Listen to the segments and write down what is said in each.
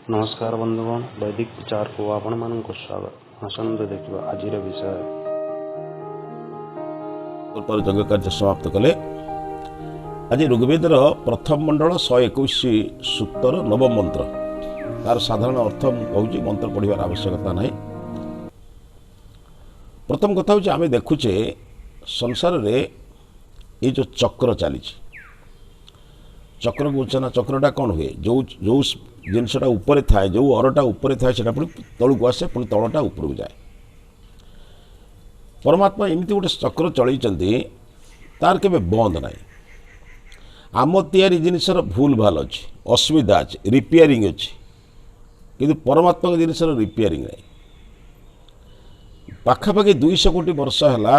ନମସ୍କାର ବନ୍ଧୁଗଣ, ବୈଦିକ ବିଚାରକୁ ଆପଣମାନଙ୍କୁ ସ୍ୱାଗତ। ଆସନ୍ତୁ ଦେଖିବା ଆଜିର ବିଷୟ। ଯଜ୍ଞ କାର୍ଯ୍ୟ ସମାପ୍ତ କଲେ। ଆଜି ଋଗ୍ବେଦର ପ୍ରଥମ ମଣ୍ଡଳ 121 ସୂକ୍ତର ନବମ ମନ୍ତ୍ର, ତାର ସାଧାରଣ ଅର୍ଥ ମୁଁ କହୁଛି, ମନ୍ତ୍ର ପଢ଼ିବାର ଆବଶ୍ୟକତା ନାହିଁ। ପ୍ରଥମ କଥା ହେଉଛି, ଆମେ ଦେଖୁଛେ ସଂସାରରେ ଏଇ ଯେଉଁ ଚକ୍ର ଚାଲିଛି, ଚକ୍ର କହୁଛେ ନା, ଚକ୍ରଟା କ'ଣ ହୁଏ? ଯେଉଁ ଯେଉଁ ଜିନିଷଟା ଉପରେ ଥାଏ, ଯେଉଁ ଅରଟା ଉପରେ ଥାଏ, ସେଇଟା ପୁଣି ତଳକୁ ଆସେ, ପୁଣି ତଳଟା ଉପରକୁ ଯାଏ। ପରମାତ୍ମା ଏମିତି ଗୋଟେ ଚକ୍ର ଚଳେଇଛନ୍ତି, ତାର କେବେ ବନ୍ଦ ନାହିଁ। ଆମ ତିଆରି ଜିନିଷର ଭୁଲ ଭାଲ ଅଛି, ଅସୁବିଧା ଅଛି, ରିପେୟାରିଂ ଅଛି, କିନ୍ତୁ ପରମାତ୍ମାଙ୍କ ଜିନିଷର ରିପେୟାରିଂ ନାହିଁ। ପାଖାପାଖି 200 କୋଟି ବର୍ଷ ହେଲା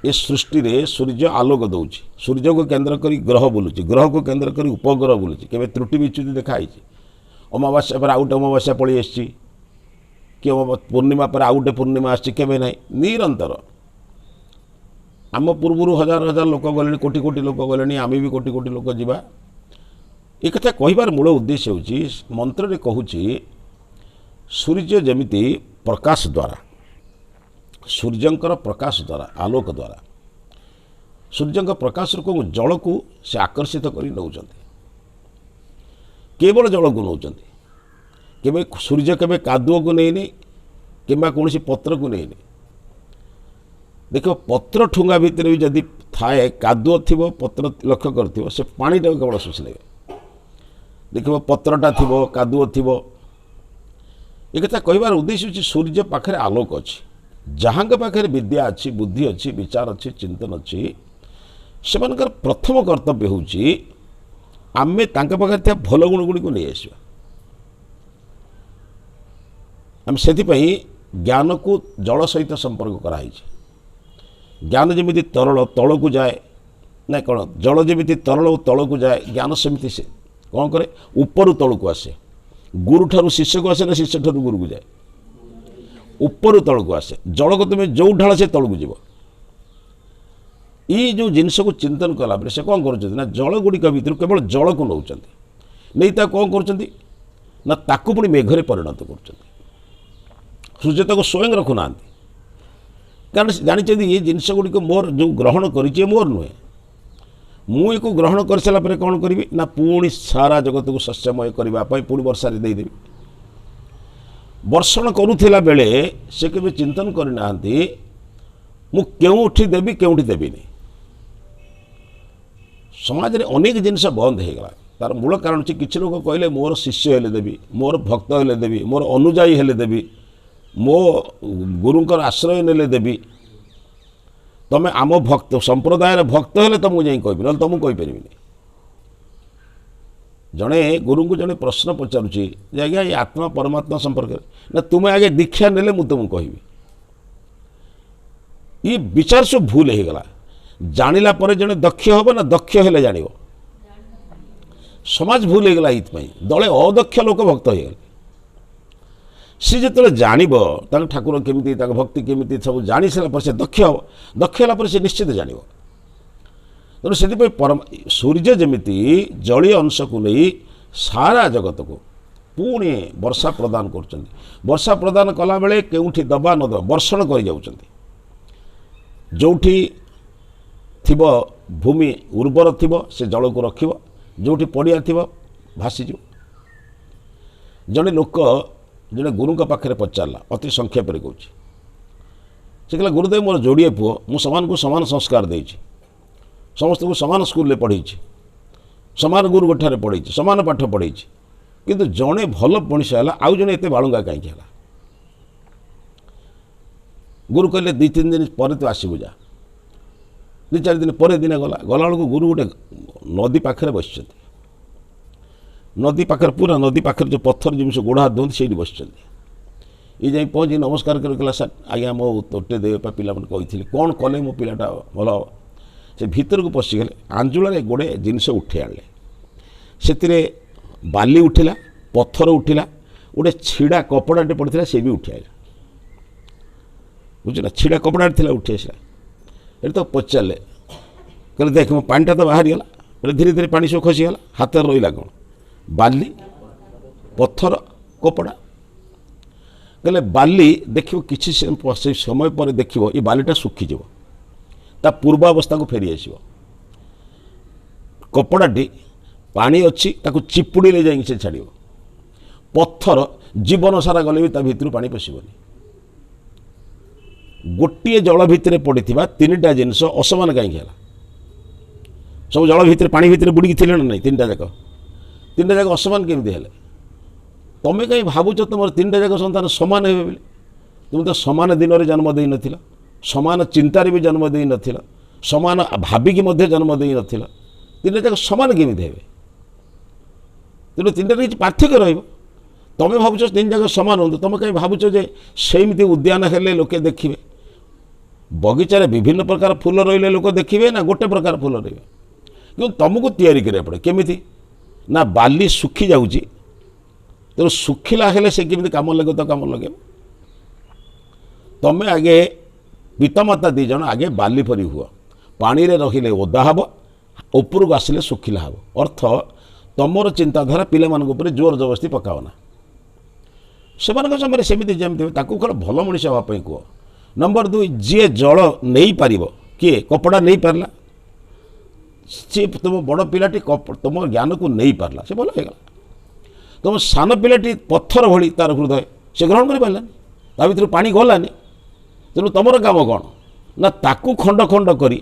ଏ ସୃଷ୍ଟିରେ ସୂର୍ଯ୍ୟ ଆଲୋକ ଦେଉଛି, ସୂର୍ଯ୍ୟକୁ କେନ୍ଦ୍ର କରି ଗ୍ରହ ବୁଲୁଛି, ଗ୍ରହକୁ କେନ୍ଦ୍ର କରି ଉପଗ୍ରହ ବୁଲୁଛି। କେବେ ତ୍ରୁଟି ବିଚ୍ୟୁତି ଦେଖା ହେଇଛି? ଅମାବାସ୍ୟା ପରେ ଆଉ ଗୋଟେ ଅମାବାସ୍ୟା ପଳେଇ ଆସିଛି କି ପୂର୍ଣ୍ଣିମା ପରେ ଆଉ ଗୋଟେ ପୂର୍ଣ୍ଣିମା ଆସିଛି? କେବେ ନାହିଁ, ନିରନ୍ତର। ଆମ ପୂର୍ବରୁ ହଜାର ହଜାର ଲୋକ ଗଲେଣି, କୋଟି କୋଟି ଲୋକ ଗଲେଣି, ଆମେ ବି କୋଟି କୋଟି ଲୋକ ଯିବା। ଏ କଥା କହିବାର ମୂଳ ଉଦ୍ଦେଶ୍ୟ ହେଉଛି, ମନ୍ତ୍ରରେ କହୁଛି ସୂର୍ଯ୍ୟ ଯେମିତି ପ୍ରକାଶ ଦ୍ୱାରା, ସୂର୍ଯ୍ୟଙ୍କର ପ୍ରକାଶ ଦ୍ୱାରା, ଆଲୋକ ଦ୍ୱାରା, ସୂର୍ଯ୍ୟଙ୍କ ପ୍ରକାଶରୁ କେଉଁ ଜଳକୁ ସେ ଆକର୍ଷିତ କରି ନେଉଛନ୍ତି, କେବଳ ଜଳକୁ ନେଉଛନ୍ତି। କେବେ ସୂର୍ଯ୍ୟ କେବେ କାଦୁଅକୁ ନେଇନି କିମ୍ବା କୌଣସି ପତ୍ରକୁ ନେଇନି। ଦେଖିବ, ପତ୍ର ଠୁଙ୍ଗା ଭିତରେ ବି ଯଦି ଥାଏ କାଦୁଅ ଥିବ, ପତ୍ର ଲକ୍ଷ୍ୟ କରିଥିବ, ସେ ପାଣିଟାକୁ କେବଳ ଶୋଷି ନେବେ। ଦେଖିବ, ପତ୍ରଟା ଥିବ, କାଦୁଅ ଥିବ। ଏ କଥା କହିବାର ଉଦ୍ଦେଶ୍ୟ ହେଉଛି, ସୂର୍ଯ୍ୟ ପାଖରେ ଆଲୋକ ଅଛି। ଯାହାଙ୍କ ପାଖରେ ବିଦ୍ୟା ଅଛି, ବୁଦ୍ଧି ଅଛି, ବିଚାର ଅଛି, ଚିନ୍ତନ ଅଛି, ସେମାନଙ୍କର ପ୍ରଥମ କର୍ତ୍ତବ୍ୟ ହେଉଛି ଆମେ ତାଙ୍କ ପାଖରେ ଥିବା ଭଲ ଗୁଣ ଗୁଡ଼ିକୁ ନେଇ ଆସିବା। ଆମେ ସେଥିପାଇଁ ଜ୍ଞାନକୁ ଜଳ ସହିତ ସମ୍ପର୍କ କରାହେଇଛି। ଜ୍ଞାନ ଯେମିତି ତରଳ ତଳକୁ ଯାଏ ନା କ'ଣ, ଜଳ ଯେମିତି ତରଳ ତଳକୁ ଯାଏ, ଜ୍ଞାନ ସେମିତି ସେ କ'ଣ କରେ? ଉପରୁ ତଳକୁ ଆସେ। ଗୁରୁଠାରୁ ଶିଷ୍ୟକୁ ଆସେ ନା ଶିଷ୍ୟଠାରୁ ଗୁରୁକୁ ଯାଏ? ଉପରୁ ତଳକୁ ଆସେ। ଜଳକୁ ତୁମେ ଯେଉଁ ଢାଳ, ସେ ତଳକୁ ଯିବ। ଏଇ ଯେଉଁ ଜିନିଷକୁ ଚିନ୍ତନ କଲା ପରେ ସେ କ'ଣ କରୁଛନ୍ତି ନା, ଜଳ ଗୁଡ଼ିକ ଭିତରୁ କେବଳ ଜଳକୁ ନେଉଛନ୍ତି, ନେଇ ତାକୁ କ'ଣ କରୁଛନ୍ତି ନା, ତାକୁ ପୁଣି ମେଘରେ ପରିଣତ କରୁଛନ୍ତି। ସୂର୍ଯ୍ୟ ତାକୁ ସ୍ୱୟଂ ରଖୁନାହାନ୍ତି, କାରଣ ସେ ଜାଣିଛନ୍ତି ଏ ଜିନିଷ ଗୁଡ଼ିକ ମୋର ଯେଉଁ ଗ୍ରହଣ କରିଛି ଏ ମୋର ନୁହେଁ। ମୁଁ ୟାକୁ ଗ୍ରହଣ କରିସାରିଲା ପରେ କ'ଣ କରିବି ନା, ପୁଣି ସାରା ଜଗତକୁ ଶସ୍ୟମୟ କରିବା ପାଇଁ ପୁଣି ବର୍ଷାରେ ଦେଇଦେବି। ବର୍ଷଣ କରୁଥିଲା ବେଳେ ସେ କେବେ ଚିନ୍ତନ କରିନାହାନ୍ତି ମୁଁ କେଉଁଠି ଦେବି, କେଉଁଠି ଦେବିନି। ସମାଜରେ ଅନେକ ଜିନିଷ ବନ୍ଦ ହେଇଗଲା। ତାର ମୂଳ କାରଣ ହେଉଛି, କିଛି ଲୋକ କହିଲେ ମୋର ଶିଷ୍ୟ ହେଲେ ଦେବି, ମୋର ଭକ୍ତ ହେଲେ ଦେବି, ମୋର ଅନୁଯାୟୀ ହେଲେ ଦେବି, ମୋ ଗୁରୁଙ୍କର ଆଶ୍ରୟ ନେଲେ ଦେବି। ତମେ ଆମ ଭକ୍ତ ସମ୍ପ୍ରଦାୟର ଭକ୍ତ ହେଲେ ତମକୁ ଯାଇ କହିବି, ନହେଲେ ତମକୁ କହିପାରିବିନି। ଜଣେ ଗୁରୁଙ୍କୁ ଜଣେ ପ୍ରଶ୍ନ ପଚାରୁଛି ଯେ ଆଜ୍ଞା, ଏ ଆତ୍ମା ପରମାତ୍ମା ସମ୍ପର୍କରେ। ନା, ତୁମେ ଆଗେ ଦୀକ୍ଷା ନେଲେ ମୁଁ ତୁମକୁ କହିବି। ଇଏ ବିଚାର ସବୁ ଭୁଲ ହେଇଗଲା। ଜାଣିଲା ପରେ ଜଣେ ଦକ୍ଷ ହେବ ନା ଦକ୍ଷ ହେଲେ ଜାଣିବ? ସମାଜ ଭୁଲ ହେଇଗଲା ଏଇଥିପାଇଁ, ଦଳେ ଅଦକ୍ଷ ଲୋକ ଭକ୍ତ ହେଇଗଲେ। ସେ ଯେତେବେଳେ ଜାଣିବ ତାଙ୍କ ଠାକୁର କେମିତି, ତାଙ୍କ ଭକ୍ତି କେମିତି, ସବୁ ଜାଣି ସାରିଲା ପରେ ସେ ଦକ୍ଷ ହେବ। ଦକ୍ଷ ହେଲା ପରେ ସେ ନିଶ୍ଚିତ ଜାଣିବ। ତେଣୁ ସେଥିପାଇଁ ପରମ ସୂର୍ଯ୍ୟ ଯେମିତି ଜଳୀୟ ଅଂଶକୁ ନେଇ ସାରା ଜଗତକୁ ପୁଣି ବର୍ଷା ପ୍ରଦାନ କରୁଛନ୍ତି, ବର୍ଷା ପ୍ରଦାନ କଲାବେଳେ କେଉଁଠି ଦେବା ନ ଦେବା ବର୍ଷଣ କରିଯାଉଛନ୍ତି। ଯେଉଁଠି ଥିବ ଭୂମି ଉର୍ବର ଥିବ, ସେ ଜଳକୁ ରଖିବ, ଯେଉଁଠି ପଡ଼ିଆ ଥିବ ଭାସିଯିବ। ଜଣେ ଲୋକ ଜଣେ ଗୁରୁଙ୍କ ପାଖରେ ପଚାରିଲା, ଅତି ସଂକ୍ଷେପରେ କହୁଛି। ସେ କହିଲା, ଗୁରୁଦେବ, ମୋର ଯୋଡ଼ିଏ ପୁଅ, ମୁଁ ସେମାନଙ୍କୁ ସମାନ ସଂସ୍କାର ଦେଇଛି, ସମସ୍ତଙ୍କୁ ସମାନ ସ୍କୁଲରେ ପଢ଼େଇଛି, ସମାନ ଗୁରୁଙ୍କଠାରେ ପଢ଼େଇଛି, ସମାନ ପାଠ ପଢ଼େଇଛି, କିନ୍ତୁ ଜଣେ ଭଲ ମଣିଷ ହେଲା, ଆଉ ଜଣେ ଏତେ ବାଳୁଙ୍ଗା କାହିଁକି ହେଲା? ଗୁରୁ କହିଲେ, 2 3 ଦିନ ପରେ ତୁ ଆସିବୁ, ଯା। 2 4 ଦିନ ପରେ ଦିନେ ଗଲା। ଗଲାବେଳକୁ ଗୁରୁ ଗୋଟେ ନଦୀ ପାଖରେ ବସିଛନ୍ତି। ନଦୀ ପାଖରେ, ପୁରା ନଦୀ ପାଖରେ ଯେଉଁ ପଥର ଜିନିଷ ଗୋଡ଼ ହାତ ଧୁଅନ୍ତି, ସେଇଠି ବସିଛନ୍ତି। ଇଏ ଯାଇ ପହଞ୍ଚି ନମସ୍କାର କରି କହିଲା, ସାର୍ ଆଜ୍ଞା, ମୋ ଉତ୍ତରଟେ ଦେବେ ପା ପିଲାମାନେ କହିଥିଲି, କ'ଣ କଲେ ମୋ ପିଲାଟା ଭଲ ହେବ? ସେ ଭିତରକୁ ପଶିଗଲେ, ଆଞ୍ଜୁଳାରେ ଗୋଡ଼େ ଜିନିଷ ଉଠେଇ ଆଣିଲେ। ସେଥିରେ ବାଲି ଉଠିଲା, ପଥର ଉଠିଲା, ଗୋଟେ ଛିଡ଼ା କପଡ଼ାଟେ ପଡ଼ିଥିଲା, ସେ ବି ଉଠି ଆଇଲା। ବୁଝିଲା, ଛିଡ଼ା କପଡ଼ାଟେ ଥିଲା, ଉଠି ଆସିଲା। ଏଠି ତ ପଚାରିଲେ, କହିଲେ, ଦେଖ, ମୋ ପାଣିଟା ତ ବାହାରିଗଲା। ବୋଲେ ଧୀରେ ଧୀରେ ପାଣି ସବୁ ଖସିଗଲା, ହାତରେ ରହିଲା କ'ଣ? ବାଲି ପଥର, କପଡ଼ା। କହିଲେ ବାଲି ଦେଖିବ କିଛି ସମୟ ପରେ ଦେଖିବ ଏ ବାଲିଟା ଶୁଖିଯିବ, ତା ପୂର୍ବାବସ୍ଥାକୁ ଫେରିଆସିବ। କପଡ଼ାଟି ପାଣି ଅଛି, ତାକୁ ଚିପୁଡ଼ିଲେ ଯାଇକି ସେ ଛାଡ଼ିବ। ପଥର ଜୀବନ ସାରା ଗଲେ ବି ତା ଭିତରୁ ପାଣି ପଶିବନି। ଗୋଟିଏ ଜଳ ଭିତରେ ପଡ଼ିଥିବା ତିନିଟା ଜିନିଷ ଅସମାନ କାହିଁକି ହେଲା? ସବୁ ଜଳ ଭିତରେ ପାଣି ଭିତରେ ବୁଡ଼ିକି ଥିଲେ ନା ନାହିଁ? ତିନିଟା ଯାକ ଅସମାନ କେମିତି ହେଲେ? ତମେ କାହିଁ ଭାବୁଛ ତୁମର ତିନିଟା ଯାକ ସନ୍ତାନ ସମାନ ହେବେ ବୋଲି? ତୁମେ ତ ସମାନ ଦିନରେ ଜନ୍ମ ଦେଇନଥିଲ, ସମାନ ଚିନ୍ତାରେ ବି ଜନ୍ମ ଦେଇନଥିଲ, ସମାନ ଭାବିକି ମଧ୍ୟ ଜନ୍ମ ଦେଇନଥିଲ। ତିନିଟା ଯାକ ସମାନ କେମିତି ହେବେ? ତେଣୁ ତିନିଟାରେ କିଛି ପାର୍ଥକ୍ୟ ରହିବ। ତମେ ଭାବୁଛ ତିନି ଯାକ ସମାନ ହୁଅନ୍ତୁ। ତମେ କାହିଁ ଭାବୁଛ ଯେ ସେମିତି ଉଦ୍ୟାନ ହେଲେ ଲୋକେ ଦେଖିବେ? ବଗିଚାରେ ବିଭିନ୍ନ ପ୍ରକାର ଫୁଲ ରହିଲେ ଲୋକ ଦେଖିବେ ନା ଗୋଟେ ପ୍ରକାର ଫୁଲ ରହିବେ? କିନ୍ତୁ ତୁମକୁ ତିଆରି କରିବାକୁ ପଡ଼େ। କେମିତି ନା ବାଲି ଶୁଖି ଯାଉଛି, ତେଣୁ ଶୁଖିଲା ହେଲେ ସେ କେମିତି କାମ ଲଗେଇବ? ତ କାମ ଲଗେଇବ। ତମେ ଆଗେ ପିତାମାତା ଦୁଇ ଜଣ ଆଗେ ବାଲି ପରି ହୁଅ। ପାଣିରେ ରହିଲେ ଓଦା ହେବ, ଉପରକୁ ଆସିଲେ ଶୁଖିଲା ହେବ। ଅର୍ଥ ତୁମର ଚିନ୍ତାଧାରା ପିଲାମାନଙ୍କ ଉପରେ ଜୋର ଜବରଦସ୍ତି ପକାଅ ନା। ସେମାନଙ୍କ ସମୟରେ ସେମିତି ଯେମିତି ତାକୁ କେବଳ ଭଲ ମଣିଷ ହେବା ପାଇଁ କୁହ। ନମ୍ବର 2, ଯିଏ ଜଳ ନେଇପାରିବ, କିଏ କପଡ଼ା ନେଇପାରିଲା, ସିଏ ତୁମ ବଡ଼ ପିଲାଟି ତୁମ ଜ୍ଞାନକୁ ନେଇପାରିଲା, ସେ ଭଲ ହେଇଗଲା। ତୁମ ସାନ ପିଲାଟି ପଥର ଭଳି ତାର ହୃଦୟ, ସେ ଗ୍ରହଣ କରିପାରିଲାନି, ତା ଭିତରୁ ପାଣି ଗଲାନି। ତେଣୁ ତୁମର କାମ କ'ଣ ନା ତାକୁ ଖଣ୍ଡ ଖଣ୍ଡ କରି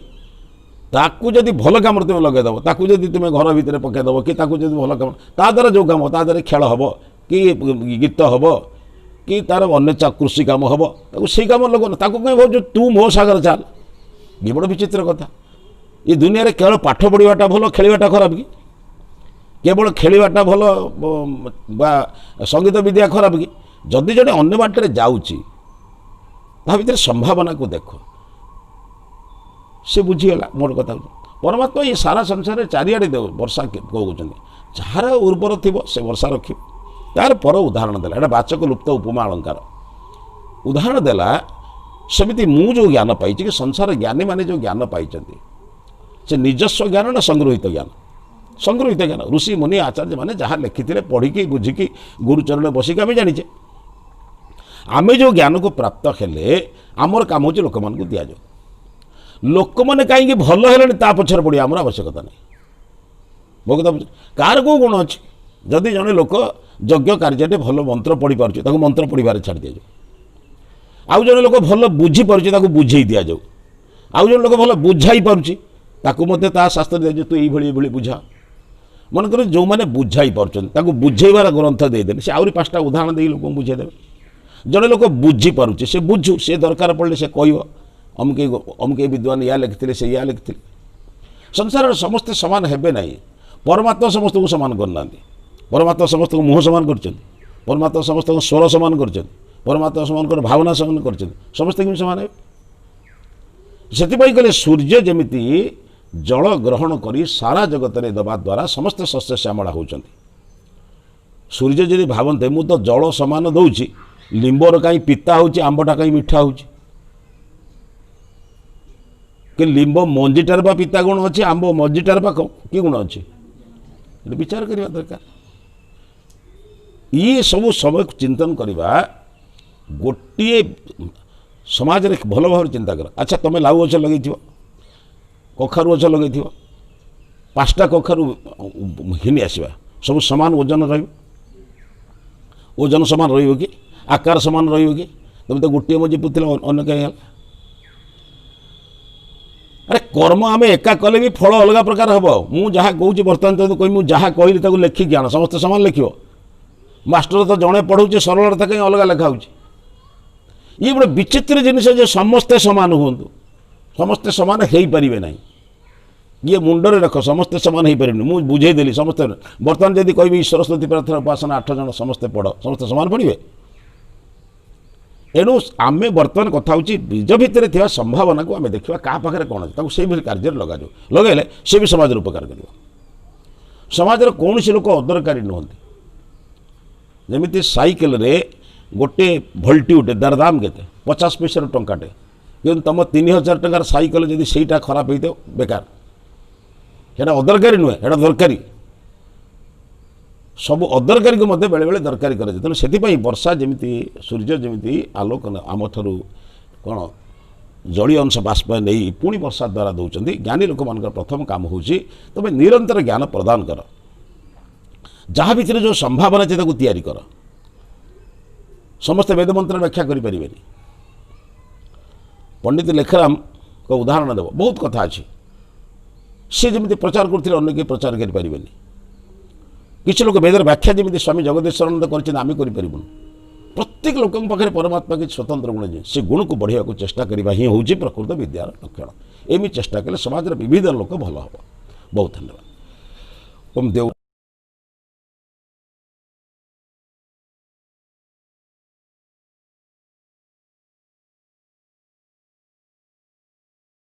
ତାକୁ ଯଦି ଭଲ କାମରେ ତୁମେ ଲଗାଇଦେବ, ତାକୁ ଯଦି ତୁମେ ଘର ଭିତରେ ପକାଇଦେବ କି ତାକୁ ଯଦି ଭଲ କାମ ତା ଦ୍ୱାରା ଯେଉଁ କାମ, ତା ଦ୍ୱାରା ଖେଳ ହେବ କି ଗୀତ ହେବ କି ତାର ଅନ୍ୟ କୃଷି କାମ ହେବ, ତାକୁ ସେଇ କାମ ଲଗାଉନ। ତାକୁ କାହିଁ ଭାବୁଛୁ ତୁ ମୋ ସାଗର ଚାଲ? ଇଏ ବଡ଼ ବିଚିତ୍ର କଥା। ଏ ଦୁନିଆରେ କେବଳ ପାଠ ପଢ଼ିବାଟା ଭଲ, ଖେଳିବାଟା ଖରାପ କି? କେବଳ ଖେଳିବାଟା ଭଲ ବା ସଙ୍ଗୀତ ବିଦ୍ୟା ଖରାପ କି? ଯଦି ଜଣେ ଅନ୍ୟ ବାଟରେ ଯାଉଛି, ତା ଭିତରେ ସମ୍ଭାବନାକୁ ଦେଖ। ସେ ବୁଝିଗଲା ମୋର କଥା। ପରମାତ୍ମା ଏ ସାରା ସଂସାରରେ ଚାରିଆଡ଼େ ଦେଉ ବର୍ଷା କହୁଛନ୍ତି, ଯାହାର ଉର୍ବର ଥିବ ସେ ବର୍ଷା ରଖିବ। ତାର ପର ଉଦାହରଣ ଦେଲା, ଏଇଟା ବାଚକ ଲୁପ୍ତ ଉପମା ଅଳଙ୍କାର ଉଦାହରଣ ଦେଲା। ସେମିତି ମୁଁ ଯେଉଁ ଜ୍ଞାନ ପାଇଛି କି ସଂସାର ଜ୍ଞାନୀମାନେ ଯେଉଁ ଜ୍ଞାନ ପାଇଛନ୍ତି, ସେ ନିଜସ୍ୱ ଜ୍ଞାନ ନା ସଂଗୃହୀତ ଜ୍ଞାନ? ସଂଗୃହୀତ ଜ୍ଞାନ। ଋଷି ମୁନି ଆଚାର୍ଯ୍ୟମାନେ ଯାହା ଲେଖିଥିଲେ, ପଢ଼ିକି ବୁଝିକି ଗୁରୁଚରଣରେ ବସିକି ଆମେ ଜାଣିଛେ। ଆମେ ଯେଉଁ ଜ୍ଞାନକୁ ପ୍ରାପ୍ତ ହେଲେ, ଆମର କାମ ହେଉଛି ଲୋକମାନଙ୍କୁ ଦିଆଯାଉ। ଲୋକମାନେ କାହିଁକି ଭଲ ହେଲେଣି ତା ପଛରେ ପଡ଼ିବା ଆମର ଆବଶ୍ୟକତା ନାହିଁ। ମୋ କଥା, କାହାର କେଉଁ ଗୁଣ ଅଛି? ଯଦି ଜଣେ ଲୋକ ଯଜ୍ଞ କାର୍ଯ୍ୟରେ ଭଲ ମନ୍ତ୍ର ପଢ଼ିପାରୁଛି, ତାକୁ ମନ୍ତ୍ର ପଢ଼ିବାରେ ଛାଡ଼ି ଦିଆଯାଉ। ଆଉ ଜଣେ ଲୋକ ଭଲ ବୁଝିପାରୁଛି, ତାକୁ ବୁଝେଇ ଦିଆଯାଉ। ଆଉ ଜଣେ ଲୋକ ଭଲ ବୁଝାଇ ପାରୁଛି, ତାକୁ ମଧ୍ୟ ତା ଶାସ୍ତ୍ର ଦିଆଯାଉ, ତୁ ଏଇଭଳି ଏଇଭଳି ବୁଝା। ମନେକର ଯେଉଁମାନେ ବୁଝାଇ ପାରୁଛନ୍ତି, ତାକୁ ବୁଝେଇବାର ଗ୍ରନ୍ଥ ଦେଇଦେଲେ ସେ ଆହୁରି 5ଟା ଉଦାହରଣ ଦେଇ ଲୋକଙ୍କୁ ବୁଝେଇଦେବେ। ଜଣେ ଲୋକ ବୁଝିପାରୁଛି, ସେ ବୁଝୁ। ସେ ଦରକାର ପଡ଼ିଲେ ସେ କହିବ ଅମକେଇ ଅମକେଇ ବିଦ୍ୱାନ ୟା ଲେଖିଥିଲେ, ସେ ୟା ଲେଖିଥିଲେ। ସଂସାରରେ ସମସ୍ତେ ସମାନ ହେବେ ନାହିଁ। ପରମାତ୍ମା ସମସ୍ତଙ୍କୁ ସମାନ କରିନାହାନ୍ତି। ପରମାତ୍ମା ସମସ୍ତଙ୍କ ମୁହଁ ସମାନ କରିଛନ୍ତି, ପରମାତ୍ମା ସମସ୍ତଙ୍କ ସ୍ୱର ସମାନ କରିଛନ୍ତି, ପରମାତ୍ମା ସେମାନଙ୍କର ଭାବନା ସମାନ କରିଛନ୍ତି। ସମସ୍ତେ କେମିତି ସମାନ ହେବେ? ସେଥିପାଇଁ କହିଲେ, ସୂର୍ଯ୍ୟ ଯେମିତି ଜଳ ଗ୍ରହଣ କରି ସାରା ଜଗତରେ ଦେବା ଦ୍ୱାରା ସମସ୍ତେ ଶସ୍ୟ ଶ୍ୟାମଳା ହେଉଛନ୍ତି। ସୂର୍ଯ୍ୟ ଯଦି ଭାବନ୍ତେ ମୁଁ ତ ଜଳ ସମାନ ଦେଉଛି, ଲିମ୍ବର କାହିଁ ପିତା ହେଉଛି, ଆମ୍ବଟା କାହିଁ ମିଠା ହେଉଛି, କି ଲିମ୍ବ ମଞ୍ଜିଟାର ବା ପିତା ଗୁଣ ଅଛି, ଆମ୍ବ ମଞ୍ଜିଟାର ବା କି ଗୁଣ ଅଛି, ବିଚାର କରିବା ଦରକାର। ଇଏ ସବୁ ସମୟ ଚିନ୍ତନ କରିବା। ଗୋଟିଏ ସମାଜରେ ଭଲ ଭାବରେ ଚିନ୍ତା କର। ଆଚ୍ଛା, ତୁମେ ଲାଉ ଗଛ ଲଗେଇଥିବ, କଖାରୁ ଗଛ ଲଗେଇଥିବ, 5ଟା କଖାରୁ ଘିନି ଆସିବା, ସବୁ ସମାନ ଓଜନ ରହିବ? ଓଜନ ସମାନ ରହିବ କି? ଆକାର ସମାନ ରହିବ କି? ତୁମେ ତ ଗୋଟିଏ ମଞ୍ଜି ପୁତିଲ, ଅନ୍ୟ କାହିଁ ହେଲା? ଆରେ, କର୍ମ ଆମେ ଏକା କଲେ ବି ଫଳ ଅଲଗା ପ୍ରକାର ହେବ। ମୁଁ ଯାହା କହୁଛି ବର୍ତ୍ତମାନ ତ କହିବି, ମୁଁ ଯାହା କହିଲି ତାକୁ ଲେଖିକି ଆଣ, ସମସ୍ତେ ସମାନ ଲେଖିବ? ମାଷ୍ଟର ତ ଜଣେ ପଢ଼ଉଛି, ସରଳତା କାହିଁ ଅଲଗା ଲେଖା ହେଉଛି? ଇଏ ଗୋଟେ ବିଚିତ୍ର ଜିନିଷ ଯେ ସମସ୍ତେ ସମାନ ହୁଅନ୍ତୁ। ସମସ୍ତେ ସମାନ ହେଇପାରିବେ ନାହିଁ। ଇଏ ମୁଣ୍ଡରେ ରଖ, ସମସ୍ତେ ସମାନ ହେଇପାରିବେନି। ମୁଁ ବୁଝେଇଦେଲି। ସମସ୍ତେ ବର୍ତ୍ତମାନ ଯଦି କହିବି ସରସ୍ୱତୀ ପ୍ରାର୍ଥନା ଉପାସନା 8 ଜଣ ସମସ୍ତେ ପଢ଼, ସମସ୍ତେ ସମାନ ପଢ଼ିବେ? ଏଣୁ ଆମେ ବର୍ତ୍ତମାନ କଥା ହେଉଛି, ନିଜ ଭିତରେ ଥିବା ସମ୍ଭାବନାକୁ ଆମେ ଦେଖିବା, କାହା ପାଖରେ କ'ଣ ଅଛି, ତାକୁ ସେଇଭଳି କାର୍ଯ୍ୟରେ ଲଗାଯାଉ। ଲଗାଇଲେ ସେ ବି ସମାଜର ଉପକାର କରିବ। ସମାଜର କୌଣସି ଲୋକ ଅଦରକାରୀ ନୁହନ୍ତି। ଯେମିତି ସାଇକେଲରେ ଗୋଟେ ଭଲ୍ଟି ଗୋଟେ, ତାର ଦାମ କେତେ? 50 ପଇସାର ଟଙ୍କାଟେ। କିନ୍ତୁ ତୁମ 3000 ଟଙ୍କାର ସାଇକେଲ ଯଦି ସେଇଟା ଖରାପ ହେଇଥିବ, ବେକାର। ସେଇଟା ଅଦରକାରୀ ନୁହେଁ, ସେଇଟା ଦରକାରୀ। ସବୁ ଅଦରକାରୀକୁ ମଧ୍ୟ ବେଳେବେଳେ ଦରକାରୀ କରାଯାଏ। ତେଣୁ ସେଥିପାଇଁ ବର୍ଷା ଯେମିତି, ସୂର୍ଯ୍ୟ ଯେମିତି ଆଲୋକ ଆମଠାରୁ କ'ଣ ଜଳୀୟ ଅଂଶ ବାଷ୍ପ ନେଇ ପୁଣି ବର୍ଷା ଦ୍ୱାରା ଦେଉଛନ୍ତି, ଜ୍ଞାନୀ ଲୋକମାନଙ୍କର ପ୍ରଥମ କାମ ହେଉଛି ତୁମେ ନିରନ୍ତର ଜ୍ଞାନ ପ୍ରଦାନ କର, ଯାହା ଭିତରେ ଯେଉଁ ସମ୍ଭାବନା ଅଛି ତାକୁ ତିଆରି କର। ସମସ୍ତେ ବେଦମନ୍ତ୍ର ବ୍ୟାଖ୍ୟା କରିପାରିବେନି। ପଣ୍ଡିତ ଲେଖରାମଙ୍କ ଉଦାହରଣ ଦେବ, ବହୁତ କଥା ଅଛି। ସେ ଯେମିତି ପ୍ରଚାର କରୁଥିଲେ ଅନ୍ୟ କେହି ପ୍ରଚାର କରିପାରିବେନି। କିଛି ଲୋକ ବେଦର ବ୍ୟାଖ୍ୟା ଯେମିତି ସ୍ୱାମୀ ଜଗଦୀଶ୍ୱରାନନ୍ଦ କରିଛନ୍ତି ଆମେ କରିପାରିବୁନି। ପ୍ରତ୍ୟେକ ଲୋକଙ୍କ ପାଖରେ ପରମାତ୍ମା କିଛି ସ୍ୱତନ୍ତ୍ର ଗୁଣ ଅଛି, ସେ ଗୁଣକୁ ବଢ଼ିବାକୁ ଚେଷ୍ଟା କରିବା ହିଁ ହେଉଛି ପ୍ରକୃତ ବିଦ୍ୟାର ଲକ୍ଷଣ। ଏମିତି ଚେଷ୍ଟା କଲେ ସମାଜର ବିବିଧ ଲୋକ ଭଲ ହେବ। ବହୁତ ଧନ୍ୟବାଦ। ଓମ୍ ଦେବ।